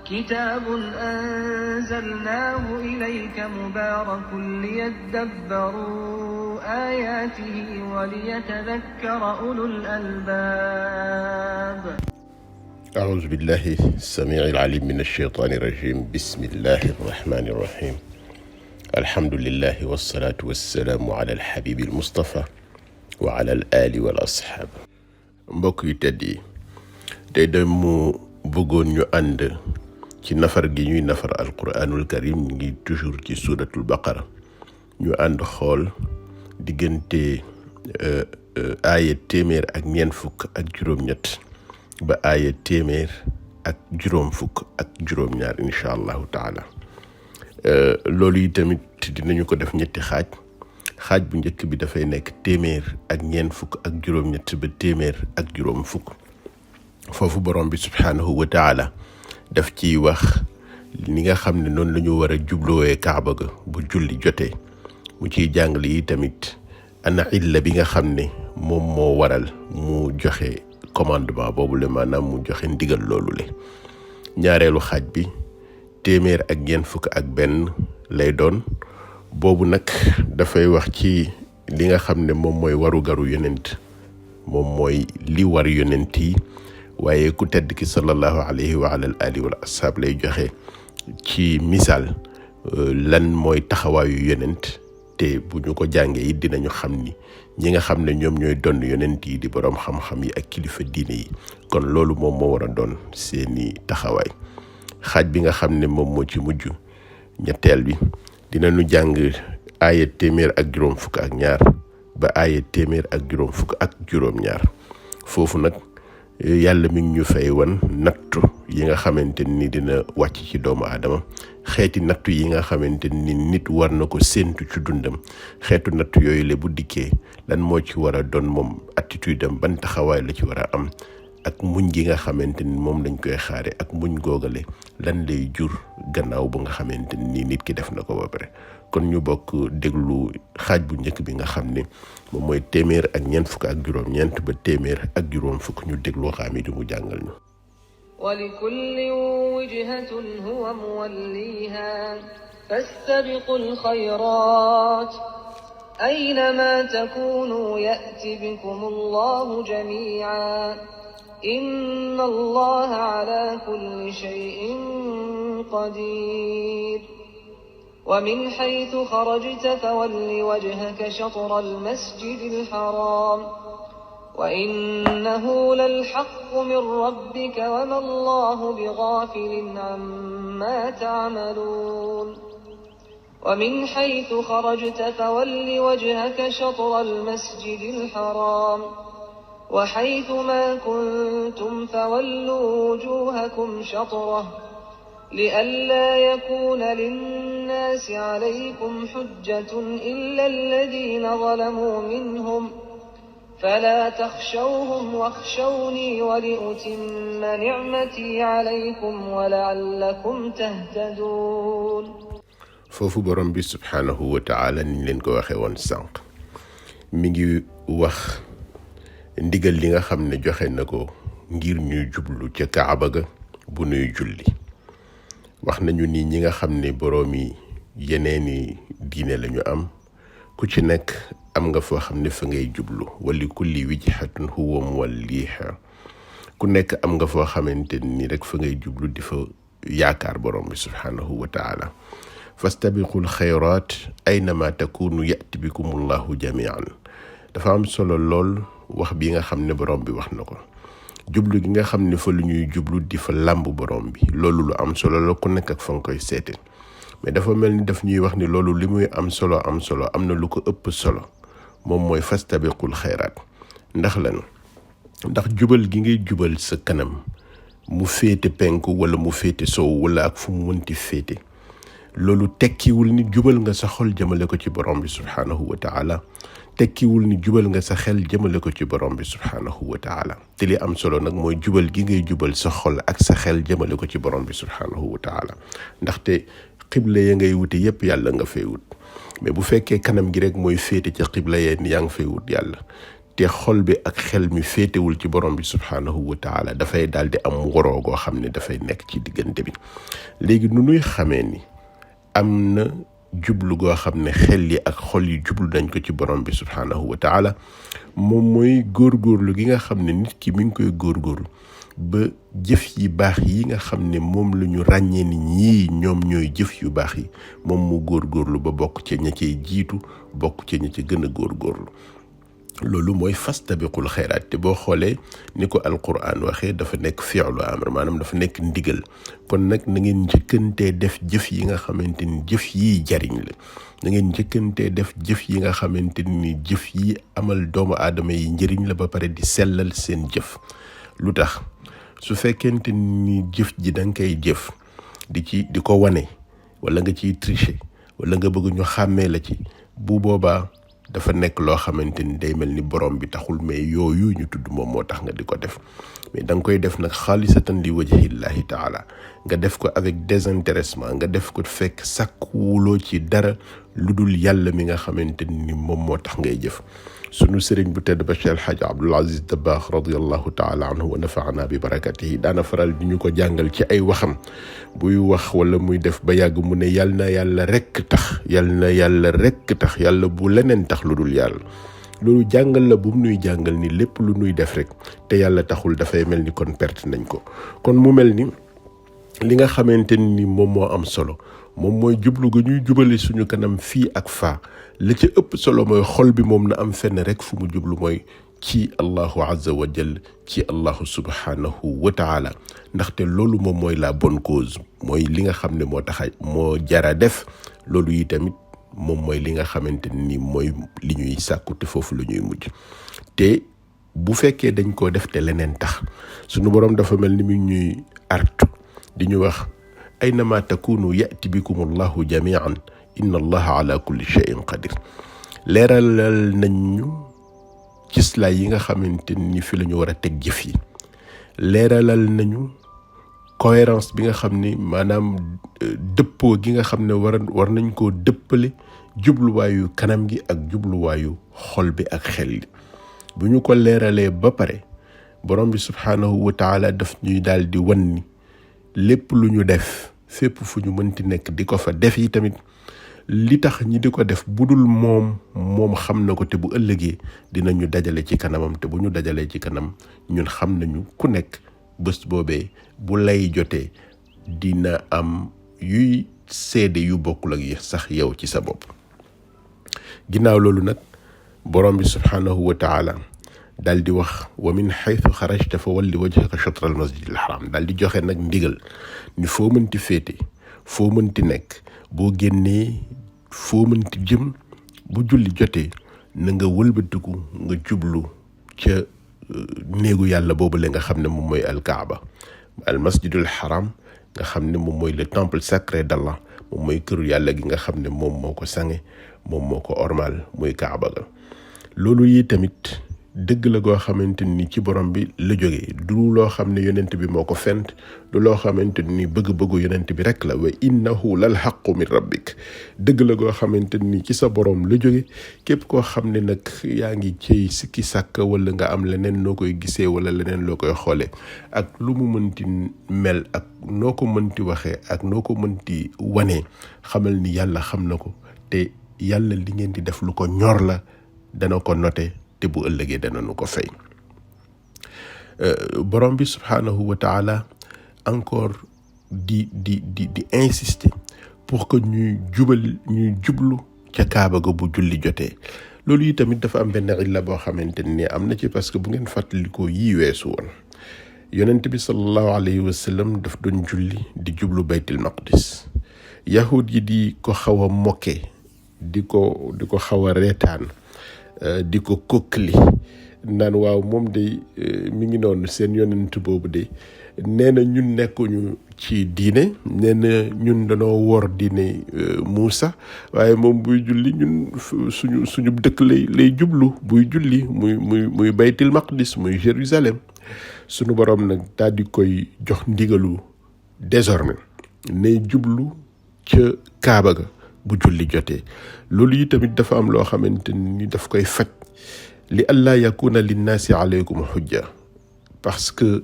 كتاب أنزلناه إليك مبارك ليدبروا آياته وليتذكر أولو الألباب. أعوذ بالله السميع العليم من الشيطان الرجيم. بسم الله الرحمن الرحيم. الحمد لله والصلاة والسلام على الحبيب المصطفى وعلى الآل والأصحاب. mbokk yu tedd yi tey damu bëggoon ñu ànd ci nafar gi ñuy nafar alquranul karim ñu ngi toujours ci suratul baqara ñu ànd xool diggante aaya téeméer ak ñeent fukk ak juróom-ñett ba aaya téeméer ak juróom fukk ak juróom-ñaar incha allahu taala. loolu yi tamit dinañu ko def ñetti xaaj bu njëkk bi dafay nekk téeméer ak ñeent fukk ak juróom-ñett ba téeméer ak juróom fukk. foofu borom bi subhaanahu wa taala daf ciy wax ni nga xam ne noonu la ñu war a jubloowee kaaba ga bu julli jotee mu ciy jàngale yi tamit ana illa bi nga xam ne moom moo waral mu joxe commandement boobu le maanaam mu joxe ndigal loolu le. ñaareelu xaaj bi téeméer ak ñeent fukk ak benn lay doon. boobu nag dafay wax ci li nga xam ne moom mooy warugaru yonent, moom mooy li war yonent yi, waaye ku tedd ki sallallahu alayhi wa ala alihi wal ashaab lay joxe ci misaal lan mooy taxawaayu yonent. te bu ñu ko jàngee it dinañu xam ni ñi nga xam ne ñoom ñooy doon yonent yi di boroom xam-xam yi ak kilifa diine yi, kon loolu moom moo war a doon seeni taxawaay. xaaj bi nga xam ne moom moo ci mujj ñetteel bi dinañu jàng aaya téeméer ak juróom fukk ak ñaar ba aaya téeméer ak juróom fukk ak juróom-ñaar. foofu nag yàlla mi ngi ñu fay wan nattu yi nga xamante ni dina wàcc ci doomu aadama, xeeti nattu yi nga xamante ni nit war na ko séentu ci dundam. xeetu nattu yooyu la bu dikkee lan moo ci war a doon moom attitude am, ban taxawaay la ci war a am, ak muñ gi nga xamante ni moom lañ koy xaare ak muñ googale lan lay jur gannaaw ba nga xamante ni nit ki def na ko ba pare. kon ñu bokk déglu xaaj bu njëkk bi nga xam ne moom mooy téeméer ak ñeent fukk ak juróom-ñeent ba téeméer ak juróom fukk. ñu déglu Xaamidu mu jàngal ñu. ولكل وجهة هو موليها فاستبقوا الخيرات أينما تكونوا يأت بكم الله جميعا إن الله على كل شيء قدير. ومن حيث خرجت فول وجهك شطر المسجد الحرام وإنه للحق من ربك وما الله بغافل عما تعملون. ومن حيث خرجت فول وجهك شطر المسجد الحرام وحيث ما كنتم فولوا وجوهكم شطره لئلا يكون للناس عليكم حجة إلا الذين ظلموا منهم فلا تخشوهم واخشوني ولأتم نعمتي عليكم ولعلكم تهتدون. foofu borom bi subhaanahu wa taala ni leen ko waxee woon sànq mi ngi wax ndigal li nga xam ne joxe na ko ngir ñuy jublu ca kaaba ga bu nuy julli. wax nañu ni ñi nga xam ne boroomi yeneeni diine lañu am, ku ci nekk am nga foo xam ne fa ngay jublu. wali kulli wijhatun huwa muwalliha. ku nekk am nga foo xamante ni rek fa ngay jublu di fa yaakaar borom bi subhaanahu wa taala. fastabiqul xayraat aynama takunu ya'ti bikumullahu jami'an. dafa am solo lool wax bi nga xam ne borom bi wax na ko. jublu gi nga xam ne fa lu ñuy jublu di fa làmb borom bi, loolu lu am solo la, ku nekk ak fa nga koy seete. mais dafa mel ni daf ñuy wax ni loolu li muy am solo am na lu ko ëpp solo, moom mooy fastabiqul xayraat. ndax lan? ndax jubal gi ngay jubal sa kanam mu féete penku wala mu féete sow wala ak fu mu mënti féete, loolu tekkiwul ni jubal nga sa xol jëmale ko ci borom bi subhaanahu wa taala, tekkiwul ni jubal nga sa xel jëmale ko ci borom bi subhaanahu wa taala. te li am solo nag mooy jubal gi ngay jubal sa xol ak sa xel jëmale ko ci borom bi subhaanahu wa taala. ndaxte xibla ya ngay wute yépp yàlla nga fay wut, mais bu fekkee kanam gi rek mooy féete ca xibla yeen yaa ngi fay wut yàlla, te xol bi ak xel mi féetewul ci borom bi subhaanahu wa taala dafay daal di am woroo goo xam ne dafay nekk ci diggante bi. léegi nu nuy xamee ni am na jublu goo xam ne xel yi ak xol yi jublu nañ ko ci borom bi subhaanahu wa taala moom mooy góorgóorlu gi nga xam ne nit ki mi ngi koy góorgóorlu ba jëf yi baax yi nga xam ne moom la ñu ràññee ni ñii ñoom ñooy jëf yu baax yi moom mu góorgóorlu ba bokk ca ña cay jiitu bokk ca ña ca gën a góorgóorlu. loolu mooy fastabiqul xayraat te boo xoolee ni ko alquran waxee dafa nekk fi'lu amr maanaam dafa nekk ndigal kon nag na ngeen njëkkantee def jëf yi nga xamante ni jëf yi jariñ la na ngeen njëkkantee def jëf yi nga xamante ni jëf yi amal doomu aadama yi njëriñ la ba pare di sellal seen jëf. lu tax su fekkente ni jëf ji da nga koy jëf di ko wane wala nga ciy tricher wala nga bëgg ñu xàmmee la ci bu boobaa dafa nekk loo xamante ni day mel ni borom bi taxul mais yooyu ñu tudd moom moo tax nga di ko def mais da nga koy def nag xaalisatan li wajhillahi taala nga def ko avec désintéressement nga def ko fekk sàkkuwuloo ci dara lu dul yàlla mi nga xamante ni moom moo tax ngay jëf. sunu sëriñ bu tedd ba Cheikh El Hadj Abdoul Aziz Dabakh radiyallahu taala anhu wa nafaana bi barakatihi daana faral di ñu ko jàngal ci ay waxam buy wax wala muy def ba yàgg mu ne yal na yàlla rekk tax yal na yàlla rekk tax yàlla bu leneen tax lu dul yàlla. loolu jàngal la bu mu nuy jàngal ni lépp lu nuy def rek te yàlla taxul dafay mel ni kon perte nañ ko. kon mu mel ni li nga xamante ni moom moo am solo moom mooy jublu ga ñuy jubale suñu kanam fii ak faa la ci ëpp solo mooy xol bi moom na am fenn rek fu mu jublu mooy ci allahu azza wa jal ci allahu subhanahu wa taala ndaxte loolu moom mooy la bonne cause mooy li nga xam ne moo tax moo jara def loolu yi tamit moom mooy li nga xamante ni mooy li ñuy sàkku te foofu la ñuy mujj. te bu fekkee dañ koo def te leneen tax suñu borom dafa mel ni mu ñuy artu di ñu wax aynama takunu ya'ti bikum allahu jami'an inna allaha ala kulli shay'in qadir. leeralal nañ ñu cislaay yi nga xamante ni fi la ñu war a teg jëf yi leeralal nañu cohérence bi nga xam ni maanaam dëppoo gi nga xam ne war nañ koo dëppale jubluwaayu kanam gi ak jubluwaayu xol bi ak xel yi. bu ñu ko leeralee ba pare borom bi subhaanahu wa taala daf ñuy daal di wan ni lépp lu ñu def fépp fu ñu mënti nekk di ko fa def yi tamit li tax ñi di ko def budul moom xam na ko te bu ëllëgee dinañu dajale ci kanamam te bu ñu dajalee ci kanam ñun xam nañu ku nekk bés boobee bu lay jotee dina am yuy seede yu bokkul ak yi sax yow ci sa bopp. ginnaaw loolu nag borom bi subhaanahu wa taala daal di wax wa min xaytu xarajta fa walli wajhaka chatra al masjid al haram daal di joxe nag ndigal ni foo mënti féete foo mënti nekk boo génnee foo mënti jëm bu julli jotee na nga wëlbatiku nga jublu ca néegu yàlla boobu la nga xam ne moom mooy al kaaba al masjidul haram nga xam ne moom mooy le temple sacré d'Allah moom mooy këru yàlla gi nga xam ne moom moo ko sange moom moo ko ormal muy kaaba ga. loolu yi tamit dëgg la goo xamante ni ci borom bi la jógee du loo xam ne yonent bi moo ko fent du loo xamante ni bëgg-bëggu yonent bi rek la wa innahu lal haqqu min rabbik dëgg la goo xamante ni ci sa borom la jóge képp koo xam ne nag yaa ngi ciy sikki sàkk wala nga am leneen noo koy gisee wala leneen loo koy xoolee ak lu mu mënti mel ak noo ko mënti waxee ak noo ko mënti wanee xamal ni yàlla xam na ko te yàlla li ngeen di def lu ko ñor la dana ko noté te bu ëllëgee dana nu ko fay. borom bi subhaanahu wa taala encore di insister pour que ñuy jublu ca kaaba ga bu julli jotee. loolu yi tamit dafa am benn illa boo xamante ni am na ci parce que bu ngeen fàttalikoo yii weesu woon yonent bi sallallahu alayhi wa sallam daf doon julli di jublu baytul maqdis yahud yi di ko xaw a mokkee di ko xaw a reetaan di ko kokkali naan waaw moom de mi ngi noonu seen yonent boobu de nee na ñun nekkuñu ci diine nee na ñun dañoo wor diine Muusa waaye moom buy julli ñun suñu dëkk lay jublu buy julli muy baytil maqdis muy Jérusalem suñu borom nag daal di koy jox ndigalu désormais ne jublu ca Kaaba ga bu julli jotee. loolu yi tamit dafa am loo xamante ni daf koy faj li allaa yakuna linnaasi alaykum xujja, parce que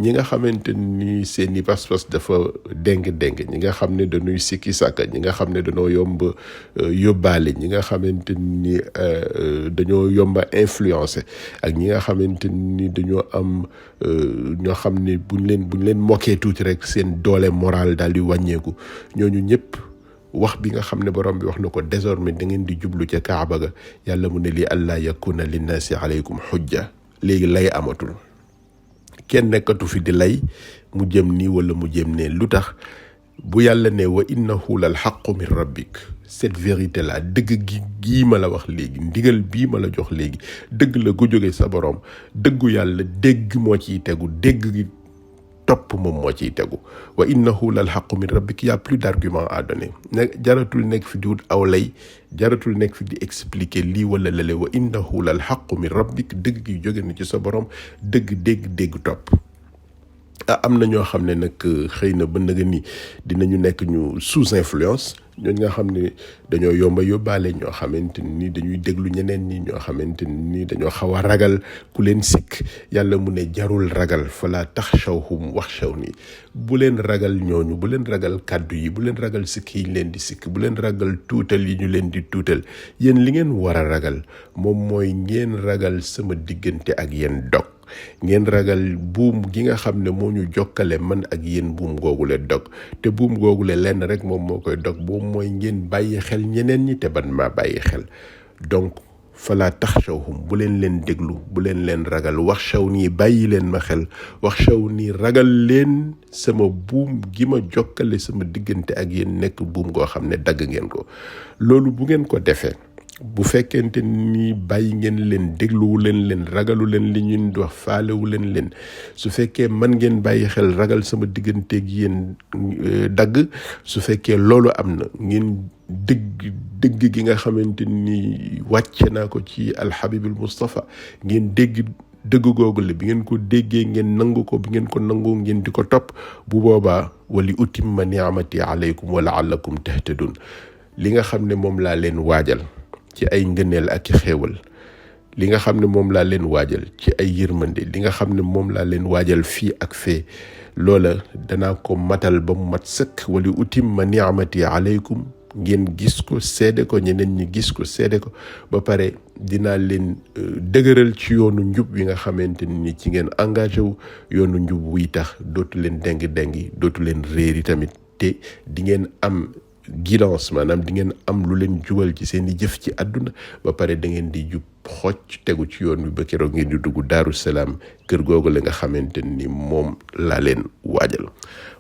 ñi nga xamante ni seeni pas-pas dafa déng-déng, ñi nga xam ne dañuy sikki sàkka, ñi nga xam ne dañoo yomb yóbbaale, ñi nga xamante ni dañoo yomba influencé, ak ñi nga xamante ni dañoo am ñoo xam ne buñ leen mokkee tuuti rek seen doole morale daal di wàññeeku, ñooñu ñëpp wax bi nga xam ne borom bi wax na ko désormais da ngeen di jublu ca Kaaba ga, yàlla mu ne li allaa yakuna linnaasi alaykum xujja, léegi lay amatul, kenn nekkatu fi di lay mu jëm nii wala mu jëm ne. lu tax? bu yàlla ne wa innahu lal haqqu min rabbik, cette vérité là, dëgg gii ma la wax léegi, ndigal bii ma la jox léegi, dëgg la gu jóge sa borom, dëggu yàlla dégg moo ciy tegu, dégg gi topp moom moo ciy tegu. wa innahu lal haqqu min rabbik, y a plus d'argument à donner. jaratul nekk fi di wut aw lay, jaratul nekk fi di expliquer lii wala lale. wa innahu lal haqqu min rabbik, dëgg gi jóge na ci sa borom, dëgg dégg topp. am na ñoo xam ne nag xëy na ba nga ni dinañu nekk ñu sous influence, ñooñu nga xam ne dañoo yomba yóbbaale, ñoo xamante ni dañuy déglu ñeneen ñi, ñoo xamante ni dañoo xaw a ragal ku leen sikk. yàlla mu ne jarul ragal, fala taxshawhum waxshawni, bu leen ragal ñooñu, bu leen ragal kàddu yi, bu leen ragal sikk yi ñu leen di sikk, bu leen ragal tuutal yi ñu leen di tuutal. yéen li ngeen war a ragal moom mooy ngeen ragal sama diggante ak yéen dog, ngeen ragal buum gi nga xam ne moo ñu jokkale man ak yéen, buum googule dog. te buum googule lenn rek moom moo koy dog, moom mooy ngeen bàyyi xel ñeneen ñi te ban maa bàyyi xel. donc fala taxshawhum, bu leen déglu, bu leen ragal, waxshawni, bàyyi leen ma xel, waxshawni, ragal leen sama buum gi ma jokkale sama diggante ak yéen nekk buum goo xam ne dagg ngeen ko. loolu bu ngeen ko defee, bu fekkente ni bàyyi ngeen leen, dégluwu leen ragalu leen li ñun di wax, faalewu leen, su fekkee man ngeen bàyyi xel ragal sama digganteeg yéen dagg, su fekkee loolu am na, ngeen dëgg gi nga xamante ni wàcce naa ko ci alxabibul Mustafa, ngeen dëgg googu la, bi ngeen ko déggee ngeen nangu ko, bi ngeen ko nangu ngeen di ko topp, bu boobaa wali utimma ni'mati alaykum wa la'allakum tahtadun, li nga xam ne moom laa leen waajal ci ay ngëneel ak i xéewal, li nga xam ne moom laa leen waajal ci ay yërmande, li nga xam ne moom laa leen waajal fii ak fee, loola danaa ko matal ba mu mat sëkk. wali utimma ni'mati alaykum, ngeen gis ko, seede ko, ñeneen ñi gis ko, seede ko, ba pare dinaa leen dëgëral ci yoonu njub wi nga xamante ni ci ngeen engagé wu, yoonu njub wuy tax dootu leen dengi dootu leen réeri tamit, te di ngeen am guidance, maanaam di ngeen am lu leen jubal ci seen i jëf ci àdduna, ba pare da ngeen di jub xocc tegu ci yoon wi ba keroog ngeen di dugg Daaru Salaam, kër googu la nga xamante ni moom laa leen waajal.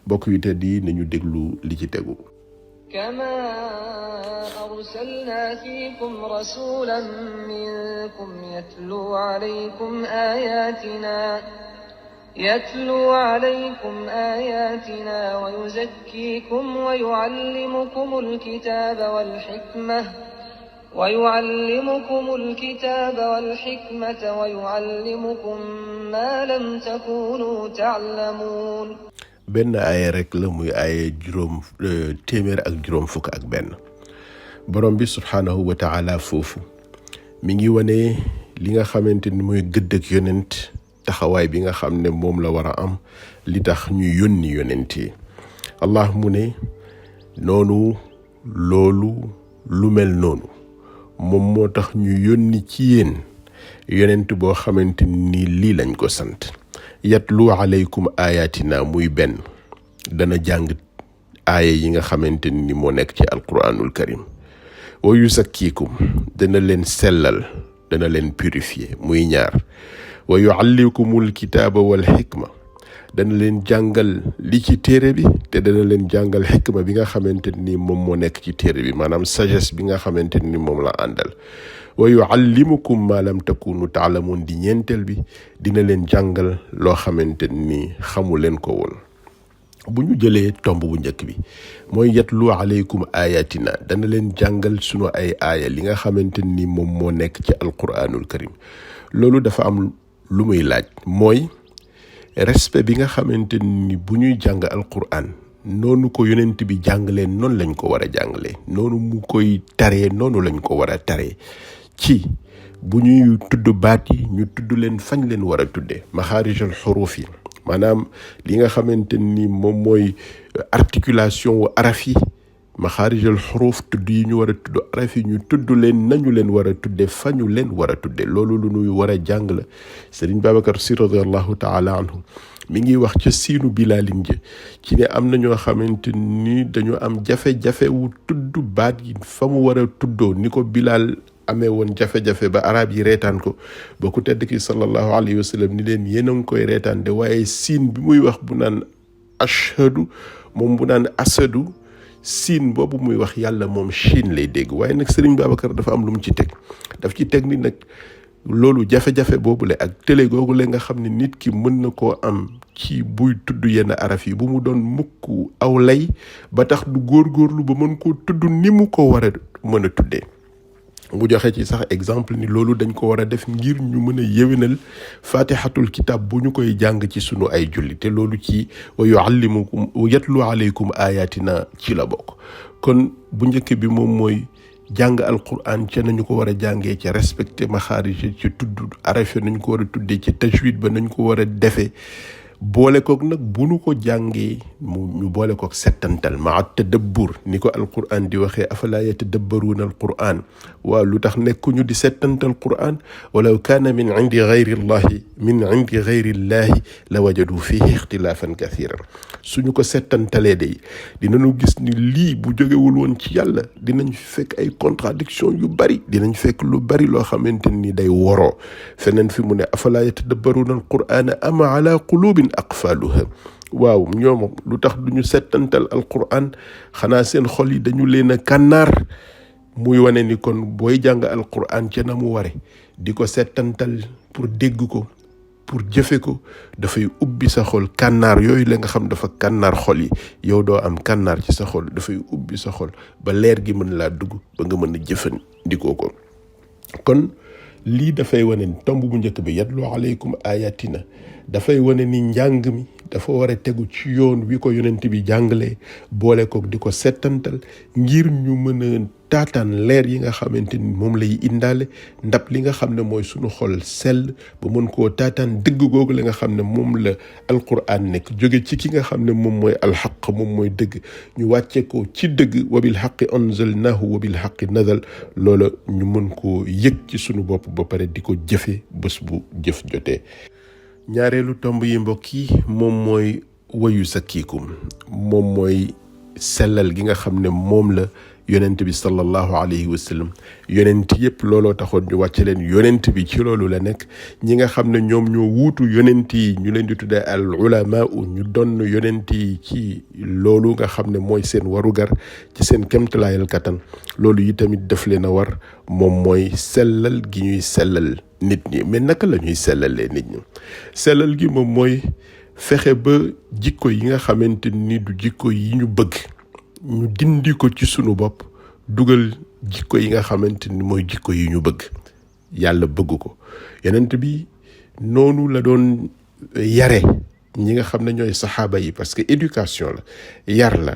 mbokk yi te di nañu déglu li ci tegu. كما أرسلنا فيكم رسولا منكم يتلو عليكم آياتنا ويزكيكم ويعلمكم الكتاب والحكمة ويعلمكم ما لم تكونوا تعلمون. benn aaya rek la, muy aaya téeméer ak juróom fukk ak benn. borom bi subhaanahu wa taala foofu mi ngi wane li nga xamante ni mooy gëdd ak yonent, taxawaay bi nga xam ne moom la war a am, li tax ñu yónni yonent yi. Allah mu ne noonu, loolu, lu mel noonu moom moo tax ñu yónni ci yéen yonent boo xamante ni lii lañ ko sant. yatlu alaykum ayatina, muy benn, dana jàng aaya yi nga xamante ni moo nekk ci alquranul karim. wa yuzakkikum, dana leen sellal, dana leen purifier, muy ñaar. wa yuallikumul kitaaba wal xikma, dana leen jàngal li ci téere bi, te dana leen jàngal xikma bi nga xamante ni moom moo nekk ci téere bi, maanaam sagesse bi nga xamante ni moom la àndal. wa yuallimukum ma lam takunu taalamun, di ñeenteel bi, dina leen jàngal loo xamante ni xamu leen ko woon. bu ñu jëlee tomb bu njëkk bi mooy yatlu alaykum ayatina, dana leen jàngal sunu ay aaya, li nga xamante ni moom moo nekk ci alquranul karim. loolu dafa am lu muy laaj, mooy respect bi nga xamante ni bu ñuy jàng alquran, noonu ko yonent bi jàngalee noonu lañ ko war a jàngalee, noonu mu koy taree noonu lañ ko war a taree, ci bu ñuy tudd baat yi ñu tudd leen fañ leen war a tuddee maxaarijal xuruuf yi maanaam li nga xamante ni moom mooy articulation wu araf yi maxaarijal xuruuf tudd yi ñu war a tudd araf yi ñu tudd leen nañu leen war a tudde fa ñu leen war a tudde loolu lu ñuy war a jàng la Sëriñ Babacar Si radiallahu taala anhu mi ngi wax ca siinu bilaalin ji ci ne am na ñoo xamante ni dañu am jafe-jafe wu tudd baat yi fa mu war a tuddoo ni ko Bilaal amee woon jafe-jafe ba arab yi reetaan ko ba ku tedd ki sallallahu alayhi wa sallam ni leen yéen a ngi koy reetaan de waaye siin bi muy wax bu naan ashhadu moom bu naan asadu siin boobu muy wax yàlla moom Chine lay dégg waaye nag Serigne Babacar dafa am lu mu ci teg daf ci teg ni nag loolu jafe-jafe boobule ak télé googule nga xam ne nit ki mën na koo am ci buy tudd yenn araf yi bu mu doon mukk aw lay ba tax du góorgóorlu ba mën koo tudd ni mu ko war a mën a tuddee mu joxe ci sax exemple ni loolu dañ ko war a def ngir ñu mën a yéwénal fatihatul kitab bu ñu koy jàng ci sunu ay julli te loolu ci wa yuallimukum yatlu alaykum ayatina ci la bokk kon bu njëkk bi moom mooy jàng alquran ca nañu ko war a jàngee ca respecté maxaarij ci tudd arafe nañu ko war a tuddee ci tajwid ba nañu ko war a defee boole kook nag bu nu ko jàngee ñu boole kook settantal maa tadabbur ni ko alquran di waxee afala yatadabbaruuna alquran waaw lu tax nekkuñu di settantal quran walaw kaana min indi gayri llahi la wajadu fihi ixtilaafan kathiran suñu ko settantalee day dinañu gis ni lii bu jógewul woon ci yàlla dinañ fekk ay contradiction yu bari dinañ fekk lu bari loo xamante ni day woroo feneen fi mu ne afala yatadabbaruuna alqurana ama ala qulubin aqfaluha waaw ñoom lu tax duñu settantal alquran xanaa seen xol yi dañu leen a kànnaar muy wane ni kon booy jàng alquran ca na mu ware di ko settantal pour dégg ko pour jëfe ko dafay ubbi sa xol kànnaar yooyu la nga xam dafa kànnaar xol yi yow doo am kànnaar ci sa xol dafay ubbi sa xol ba leer gi mën laa dugg ba nga mën a jëfandikoo ko kon lii dafay wane ni tomb bu njëkk bi yatlu alaykum ayatina dafay wane ni njàng mi dafa war a tegu ci yoon wi ko yonent bi jàngalee boole kook di ko settantal ngir ñu mën a taataan leer yi nga xamante ni moom lay indaale ndab li nga xam ne mooy sunu xol sell ba mën koo taataan dëgg googu la nga xam ne moom la alquran nekk jóge ci ki nga xam ne moom mooy alxaq moom mooy dëgg ñu wàcce ko ci dëgg wa bil xaqi anzalnahu wa bil xaqi nazal loola ñu mën koo yëg ci sunu bopp ba pare di ko jëfe bés bu jëf jotee ñaareelu tomb yi mbokk yi moom mooy wayu sakkiikum moom mooy sellal gi nga xam ne moom la yonent bi sallallahu alayhi wa sallam yonent yëpp looloo taxoon ñu wàcce leen yonent bi ci loolu la nekk ñi nga xam ne ñoom ñoo wuutu yonent yi ñu leen di tuddee al ulama ñu donn yonent yi ci loolu nga xam ne mooy seen warugar ci seen kemtalaayal kattan loolu yi tamit daf leen a war moom mooy sellal gi ñuy sellal nit ñi mais naka la ñuy sellalee nit ñi sellal gi moom mooy fexe ba jikko yi nga xamante ni du jikko yi ñu bëgg ñu dindi ko ci sunu bopp dugal jikko yi nga xamante ni mooy jikko yi ñu bëgg yàlla bëgg ko yonent bi noonu la doon yare ñi nga xam ne ñooy saxaaba yi parce que éducation la yar la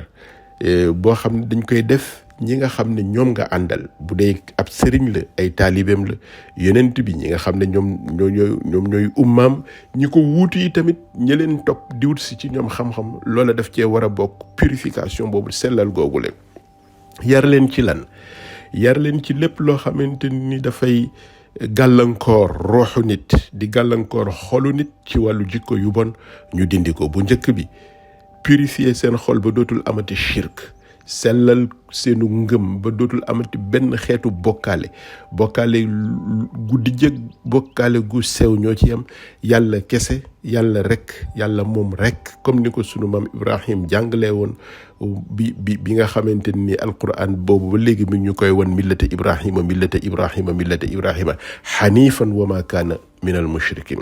boo xam ne dañ koy def ñi nga xam ne ñoom nga àndal bu dee ab sëriñ la ay taalibeem la yonent bi ñi nga xam ne ñoom ñooy ummaam ñi ko wuutu yi tamit ñi leen topp di wut si ci ñoom xam-xam loola daf cee war a bokk purification boobu sellal googu leen yar leen ci lan yar leen ci lépp loo xamante ni dafay gàllankoor rooxu nit di gàllankoor xolu nit ci wàllu jikko yu bon ñu dindi ko bu njëkk bi purifier seen xol ba dootul amati shirk sellal seenu ngëm ba dootul amati benn xeetu bokkaale gu dijjëg bokkaale gu sew ñoo ci yam yàlla kese yàlla rek yàlla moom rek comme ni ko sunu maam Ibrahim jàngalee woon bi nga xamante ni alquran boobu ba léegi mi ñu koy won millata ibrahima xanifan wa ma kaana min al mushrikin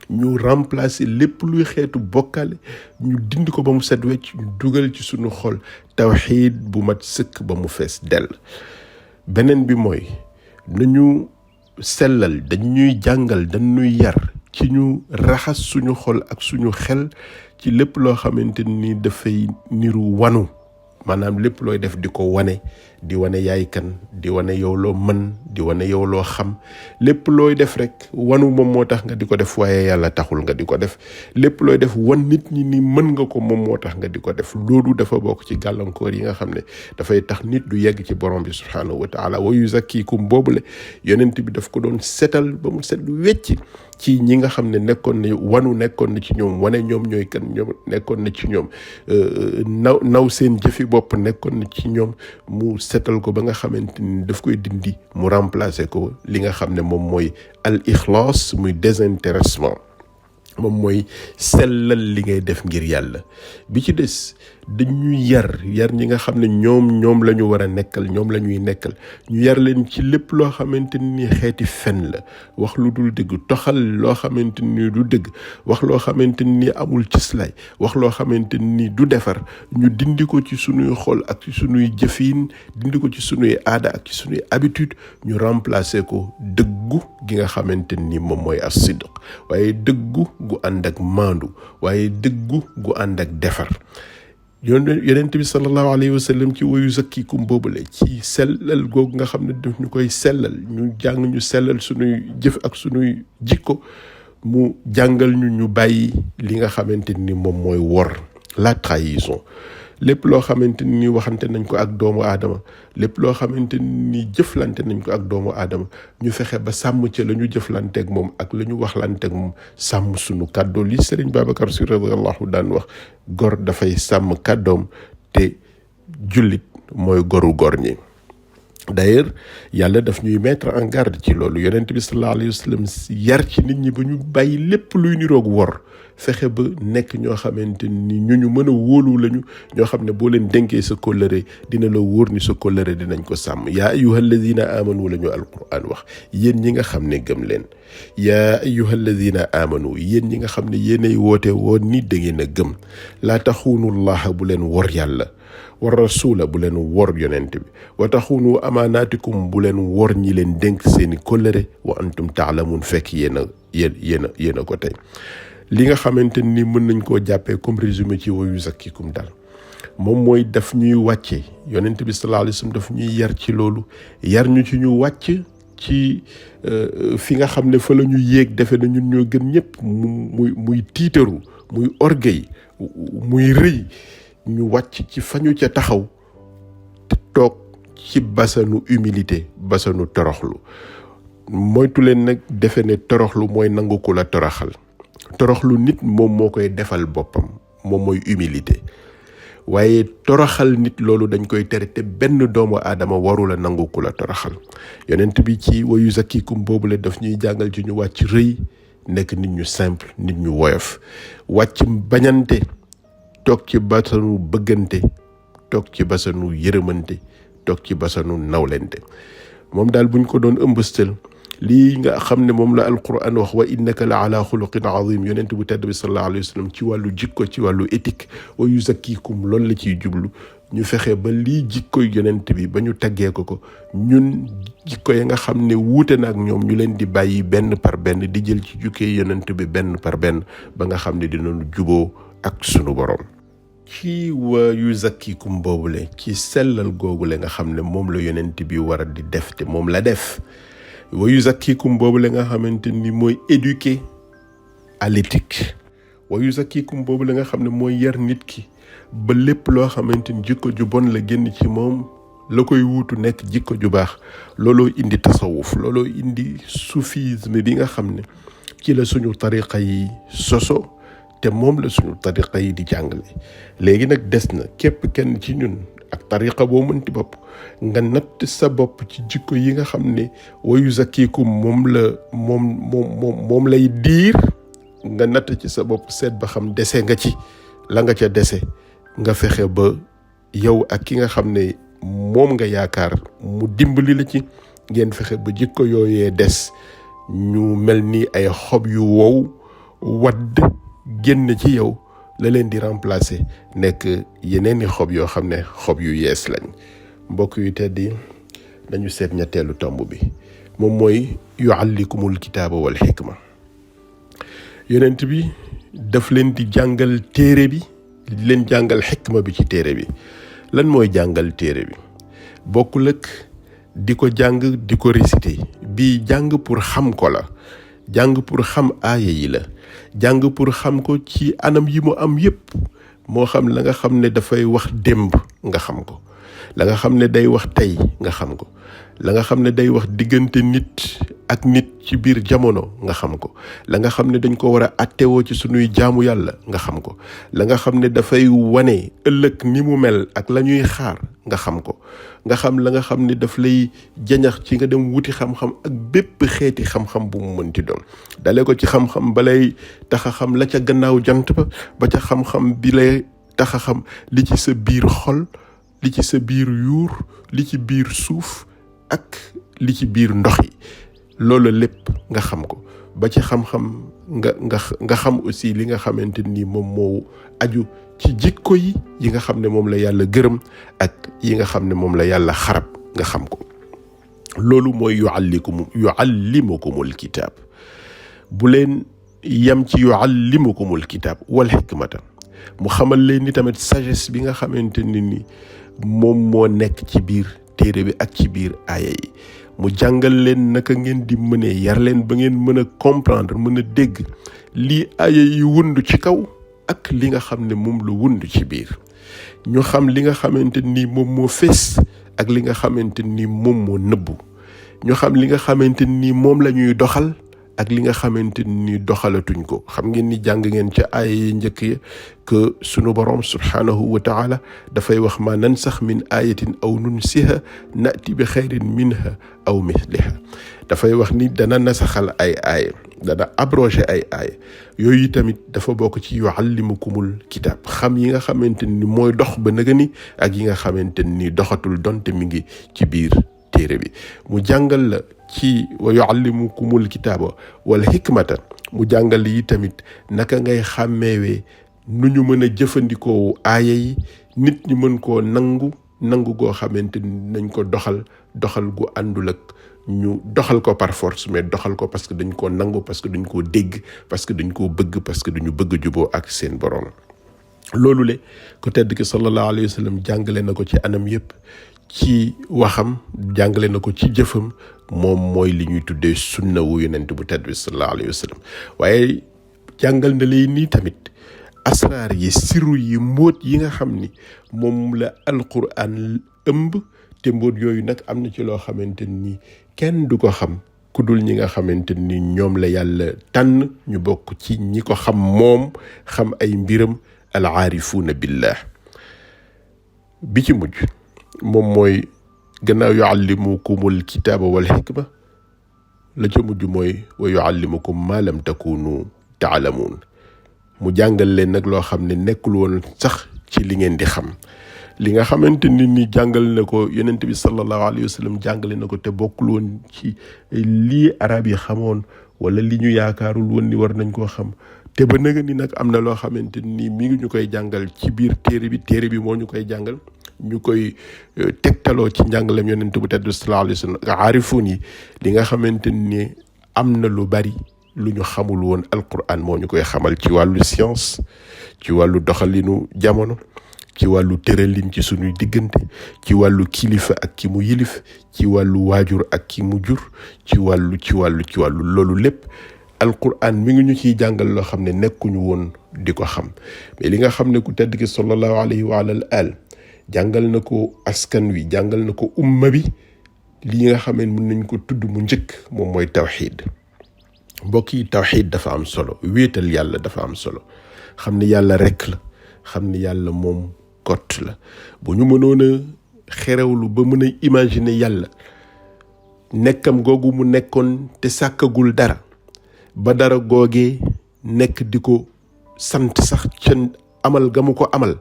ñu remplacer lépp luy xeetu bokkaale ñu dindi ko ba mu set wecc ñu dugal ci sunu xol tawxiid bu mat sëkk ba mu fees dell beneen bi mooy nañu sellal dañuy jàngal dañuy yar ci ñu raxas suñu xol ak suñu xel ci lépp loo xamante ni dafay niru wanu maanaam lépp looy def di ko wane, di wane yaay kan, di wane yow loo mën, di wane yow loo xam. lépp looy def rek wanu moom moo tax nga di ko def, waaye yàlla taxul nga di ko def. lépp looy def wan nit ñi ni mën nga ko moom moo tax nga di ko def. loolu dafa bokk ci gàllankoor yi nga xam ne dafay tax nit du yegg ci borom bi subhaanahu wa taala. wa yuzakkikum boobule yonent bi daf ko doon setal ba mu set wecc ci ñi nga xam ne nekkoon na wanu nekkoon na ci ñoom, wane ñoom ñooy kan ñoom nekkoon na ci ñoom, naw seen jëfi bopp nekkoon na ci ñoom. mu setal ko ba nga xamante ni daf koy dindi, mu remplacer ko li nga xam ne moom mooy al ixlaas, muy désintéressement, moom mooy sellal li ngay def ngir yàlla. bi ci des dañuy yar ñi nga xam ne ñoom la ñu war a nekkal, ñoom la ñuy nekkal. ñu yar leen ci lépp loo xamante ni xeeti fen la, wax lu dul dëgg, toxal loo xamante ni du dëgg, wax loo xamante ni amul cislaay, wax loo xamante ni du defar. ñu dindi ko ci sunuy xol ak ci sunuy jëfin, dindi ko ci sunuy aada ak ci sunuy habitude. ñu remplacer ko dëggu gi nga xamante ni moom mooy as-sidq, waaye dëggu gu ànd ak maandu, waaye dëggu gu ànd ak defar. yonent bi sallallahu alayhi wa sallam ci wa yuzakkikum boobule, ci sellal googu nga xam ne daf ñu koy sellal, ñu jàng ñu sellal sunuy jëf ak sunuy jikko. mu jàngal ñu bàyyi li nga xamante ni moom mooy wor, la trahison. lépp loo xamante ni waxante nañ ko ak doomu aadama, lépp loo xamante ni jëflante nañ ko ak doomu aadama, ñu fexe ba sàmm ca la ñu jëflanteeg moom ak la ñu waxlanteeg moom, sàmm sunu kàddoo. li Sëriñ Babacar Sy radiyallahu daan wax, gor dafay sàmm kàddoom, te jullit mooy goru gor ñi. d'ailleurs yàlla daf ñuy mettre en garde ci loolu. yonent bi sallallahu alayhi wa sallam yar ci nit ñi ba ñu bàyyi lépp luy niroog wor, fexe ba nekk ñoo xamante ni ñu mën a wóolu lañu, ñoo xam ne boo leen dénkee sa kóllëre dina la wóor ni sa kóllëre dinañ ko sàmm. yaa ayyuhal ladina amanu la ñu alquran wax, yéen ñi nga xam ne gëm leen. yaa ayyuhal ladina amanu, yéen ñi nga xam ne yéenay woote woon ni da ngeen a gëm. laa taxuunullaha, bu leen wor yàlla, war rasula, bu leen wor yonent bi, wa taxunu amaanaatikum, bu leen wor ñi leen dénk seeni kóllëre, wa antum taalamun, fekk yéen a ko tey. li nga xamante ni mën nañ koo jàppee comme résumé ci wa yuzakkikum daal, moom mooy daf ñuy wàcce, yonent bi sallallahu alayhi wasallam daf ñuy yar ci loolu, yar ñu ci ñu wàcc ci fi nga xam ne fa la ñu yéeg, defe na ñun ñoo gën ñëpp, muy tiitaru, muy orgueil, muy rëy. ñu wàcc ci fañu ca taxaw te toog ci basanu humilité, basanu toroxlu. moytu leen nag defe ne toroxlu mooy nangu ku la toroxal. toroxlu nit moom moo koy defal boppam, moom mooy humilité. waaye toroxal nit, loolu dañ koy tere, te benn doomu aadama warula nangu ku la toroxal. yonent bi ci wa yuzakkikum boobu la daf ñuy jàngal ci ñu wàcc rëy, nekk nit ñu simple, nit ñu woyof, wàcc bañante, toog ci basanu bëggante, toog ci basanu yërëmante, toog ci basanu nawlente. moom daal buñ ko doon ëmbëstal, lii nga xam ne moom la alquran wax, wa innaka la ala xuluqin azim, yonent bu tedd bi sallallahu alayhi wa sallam, ci wàllu jikko, ci wàllu éthique. wa yuzakkikum loolu la ciy jublu. ñu fexe ba lii jikkoy yonent bi ba ñu taggee ko ñun jikko ya nga xam ne wuute na ak ñoom, ñu leen di bàyyi benn par benn, di jël ci jukkee yonent bi benn par benn, ba nga xam ne dinañu juboo ak sunu borom. ci wa yuzakkikum boobule, ci sellal googule nga xam ne moom la yonent bi war a di def, te moom la def. wa yuzakkikum boobule nga xamante ni mooy éduquer à l'éthique. wa yuzakkikum boobule nga xam ne mooy yar nit ki ba lépp loo xamante ni jikko ju bon la génn ci moom, la koy wuutu nekk jikko ju baax. looloo indi tasawuf, looloo indi soufisme bi nga xam ne ci la suñu tariqa yi soso, te moom la suñu tariqa yi di jàngale. léegi nag des na képp kenn ci ñun ak tariqa boo mënti bopp, nga natt sa bopp ci jikko yi nga xam ne wa yuzakkikum moom lay diir. nga natt ci sa bopp, seet ba xam dese nga ci, la nga ca dese nga fexe ba yow ak ki nga xam ne moom nga yaakaar mu dimbali la ci, ngeen fexe ba jikko yooyee des, ñu mel ni ay xob yu wow wadd génn ci yow, la leen di remplacer nekk yeneeni xob yoo xam ne xob yu yees lañ. mbokk yu teddi, nañu seet ñetteelu tomb bi, moom mooy yuallikumul kitaaba wal xikma. yonent bi daf leen di jàngal téere bi, di leen jàngal xikma bi ci téere bi. lan mooy jàngal téere bi bokkul ak di ko jàng di ko réciter bii jàng pour xam ko la jàng pour xam aaya yi la jàng pour xam ko ci anam yi mu am yépp moo xam la nga xam ne dafay wax démb nga xam ko la nga xam ne day wax tey nga xam ko la nga xam ne day wax diggante nit ak nit ci biir jamono nga xam ko la nga xam ne dañ ko war a attewoo ci sunuy jaamu yàlla nga xam ko la nga xam ne dafay wane ëllëg ni mu mel ak la ñuy xaar nga xam ko nga xam la nga xam ne daf lay jañax ci nga dem wuti xam-xam ak bépp xeeti xam-xam bu mu mënti doon dale ko ci xam-xam balay tax a xam la ca gannaaw jant ba ca xam-xam bi lay tax a xam li ci sa biir xol li ci sa biir yuur li ci biir suuf ak li ci biir ndox yi loolu lépp nga xam ko ba ci xam-xam nga xam aussi li nga xamante ni moom moo aju ci jikko yi nga xam ne moom la yàlla gërëm ak yi nga xam ne moom la yàlla xarab nga xam ko loolu mooy yuallimukumul kitaab bu leen yam ci yuallimukumul kitaab wal hikmata mu xamal leen ni tamit sagesse bi nga xamante ni moom moo nekk ci biir téere bi ak ci biir aaya yi mu jàngal leen naka ngeen di mënee yar leen ba ngeen mën a comprendre mën a dégg lii aaya yi wund ci kaw ak li nga xam ne moom la wund ci biir ñu xam li nga xamante ni moom moo fees ak li nga xamante ni moom moo nëbbu ñu xam li nga xamante ni moom la ñuy doxal ak li nga xamante ni doxalatuñ ko xam ngeen ni jàng ngeen ca aaya yi njëkk ya que sunu borom subhanahu wa taala dafay wax ma nansax min ayatin aw nunsiha nati bi xayrin minha aw misliha dafay wax ni dana nasaxal ay aaya dana abrogé ay aaya yooyu tamit dafa bokk ci yuallimukumul kitaab xam yi nga xamante ni mooy dox ba naga ni ak yi nga xamante ni doxatul donte mi ngi ci biir téere bi mu jàngal la ci wa yuallimukumul kitaaba wal hikmata mu jàngal yi tamit naka ngay xàmmeewee nu ñu mën a jëfandikoo aaya yi nit ñi mën koo nangu goo xamante ni nañ ko doxal gu àndul ak ñu doxal ko par force mais doxal ko parce que dañ koo nangu parce que dañ koo dégg parce que dañ koo bëgg parce que dañu bëgg juboo ak seen borom loolu le ku tedd ki sallallahu alayhi wa sallam jàngale na ko ci anam yépp ci waxam jàngale na ko ci jëfam moom mooy li ñuy tuddee sunna wu yonent bu tedd bi sallallahu alayhi wa sallam waaye jàngal na lay nii tamit asraar yi siru yi mbóot yi nga xam ni moom la alquran ëmb te mbóot yooyu nag am na ci loo xamante ni kenn du ko xam ku dul ñi nga xamante ni ñoom la yàlla tànn ñu bokk ci ñi ko xam moom xam ay mbiram al aarifuuna billah bi ci mujj moom mooy gannaaw yuallimukumul kitaaba wal hikma la ca mujj mooy wa yuallimukum ma lam takunu taalamuun mu jàngal leen nag loo xam ne nekkul woon sax ci li ngeen di xam li nga xamante ni jàngal na ko yonent bi sallallahu alayhi wa sallam jàngale na ko te bokkul woon ci lii arab yi xamoon wala li ñu yaakaarul woon ni war nañ koo xam te ba nëga ni nag am na loo xamante ni mi ngi ñu koy jàngal ci biir téere bi moo ñu koy jàngal ñu koy tegtaloo ci njàngalem yonent bu tedd sallallahu alayhi wa sallam aarifuun yi li nga xamante ni am na lu bari lu ñu xamul woon alquran moo ñu koy xamal ci wàllu science ci wàllu doxalinu jamono ci wàllu tëralin ci sunuy diggante ci wàllu kilifa ak ki mu yilif ci wàllu waajur ak ki mu jur ci wàllu loolu lépp alquran mi ngi ñu ciy jàngal loo xam ne nekkuñu woon di ko xam mais li nga xam ne ku tedd ki sallallahu alayhi wa al jàngal na ko askan wi jàngal na ko umma bi li nga xam ne mën nañ ko tudd mu njëkk moom mooy tawxiid mbokk yi tawxiid dafa am solo wéetal yàlla dafa am solo xam ne yàlla rekk la xam ne yàlla moom kott la bu ñu mënoon a xerewlu ba mën a imaginer yàlla nekkam googu mu nekkoon te sàkkagul dara ba dara googee nekk di ko sant sax ca amal ga mu ko amal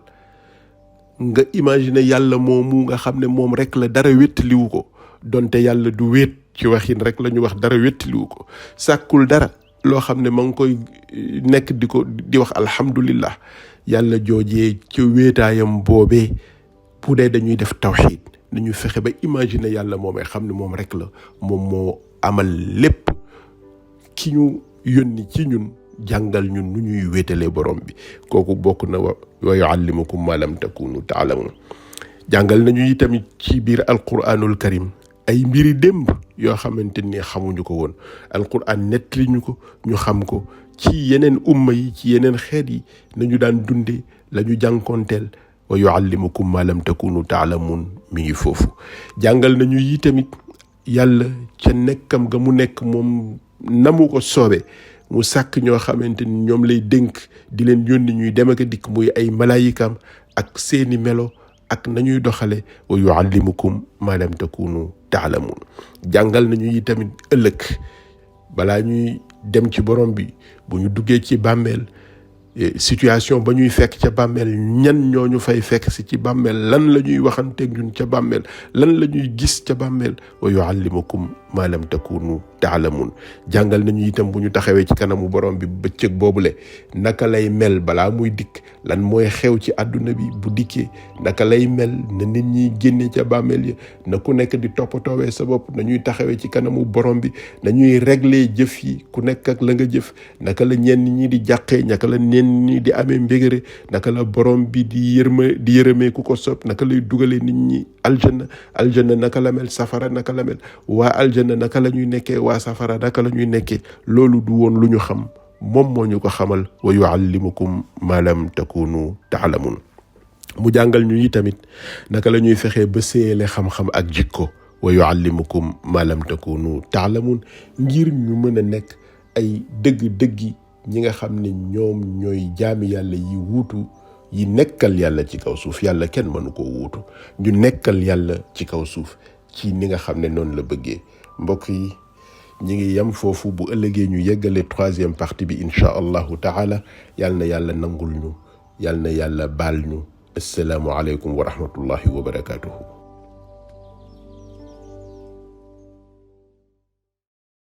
nga imaginer yàlla moomu nga xam ne moom rek la dara wéttaliwu ko donte yàlla du wéet ci waxin rek la ñu wax dara wéttaliwu ko sàkkul dara loo xam ne ma ngi koy nekk di wax alhamdulillah yàlla joojee ci wéetaayam boobee bu dee dañuy def tawxiid dañuy fexe ba imaginer yàlla moomee xam ne moom rek la moom moo amal lépp ki ñu yónni ci ñun jàngal ñun nu ñuy wéetalee borom bi kooku bokk na wa yuallimukum ma lam takunu taalamun jàngal nañu itamit ci biir alquranul karim ay mbiri démb yoo xamante ni xamuñu ko woon alquran nettali ñu ko ñu xam ko ci yeneen umma yi ci yeneen xeet yi nañu daan dunde la ñu jànkoonteel wa yuallimukum ma lam takunu taalamun mi ngi foofu jàngal nañu yi tamit yàlla ca nekkam ga mu nekk moom namu ko soobe mu sàkk ñoo xamante ni ñoom lay dénk di leen yónni ñuy dem ak dikk muy ay malaayikaam ak seeni melo ak nañuy doxale wa yuallimukum ma lam takunu taalamun jàngal nañu yi tamit ëllëg balaa ñuy dem ci borom bi bu ñu duggee ci bàmmeel situation ba ñuy fekk ca bàmmeel ñan ñooñu fay fekk si ci bàmmeel lan la ñuy waxanteeg ñun ca bàmmeel lan la ñuy gis ca bàmmeel wa yuallimukum ma lam takunu taalamun jàngal nañu itam bu ñu taxawee ci kanamu borom bi bëccëg boobule naka lay mel balaa muy dikk lan mooy xew ci àdduna bi bu dikkee naka lay mel na nit ñi génne ca bàmmeel ya na ku nekk di toppatoowee sa bopp nañuy taxawee ci kanamu borom bi nañuy régler jëf yi ku nekk ak la nga jëf naka la ñenn ñi di jàqee naka la ñenn ñi di amee mbégére naka la borom bi di yërëmee ku ko sopp naka lay dugalee nit ñi aljanna naka la mel safara naka la mel waa aljanna naka la ñuy nekkee waa safara naka la ñuy nekkee loolu du woon lu ñu xam moom moo ñu ko xamal wa yuallimukum ma lam takunu taalamun mu jàngal ñu yi tamit naka la ñuy fexee ba séyale xam-xam ak jikko wa yuallimukum ma lam takunu taalamun ngir ñu mën a nekk ay dëgg-dëggi ñi nga xam ne ñoom ñooy jaami yàlla yi wuutu yi nekkal yàlla ci kaw suuf yàlla kenn mënu ko wuutu ñu nekkal yàlla ci kaw suuf ci ni nga xam ne noonu la bëggee mbokk yi ñi ngi yam foofu bu ëllëgee ñu yeggale 3e partie bi incha allahu taala yàlla na yàlla nangul ñu yàlla na yàlla baal ñu assalaamu aleykum wa rahmatullahi wa barakatuhu